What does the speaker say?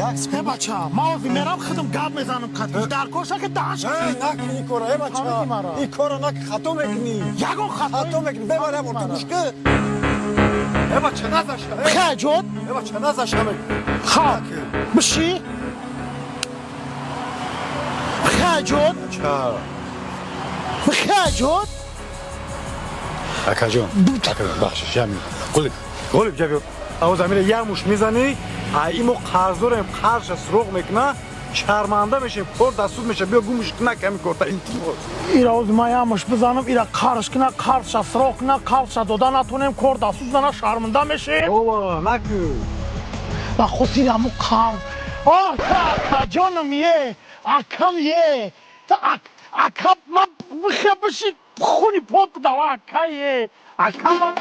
Э, бача, ман ҳозир мерам, худам гап мезанам қатиш. Дар корша ки даҳш. Накун ин кора, э, бача. Ин кора нак, хато мекунӣ. Ягон хато. Хато мекунӣ. Бебар, як бор ту гӯш ки. Э, бача, назаша. Хай, ҷон. Э, бача, назаша. Ха, биши. Хай, ҷон. Хай, ҷон. Акаҷон, акаҷон, бахшиш, ҷамил. Ғолиб, Ғолиб, ҷабиё. Авоз амира як муш мезанӣ, ай имо қарз дорем, қарзша суроғ мекуна, шарманда мешем, кор дастуд меша, биё гумш куна ками корта, илтимос. Ира ози ман як муш бизанам, ира қарш куна, қарзша суроғ куна, қарзша дода натонем, кор дастуд зана, шарманда мешем. Ова, накун. Ба хосири ҳамун қарз. Акаҷоном, е, акам, е, ака, ман бихе, биши, хуни пок дава, ака, е, ака.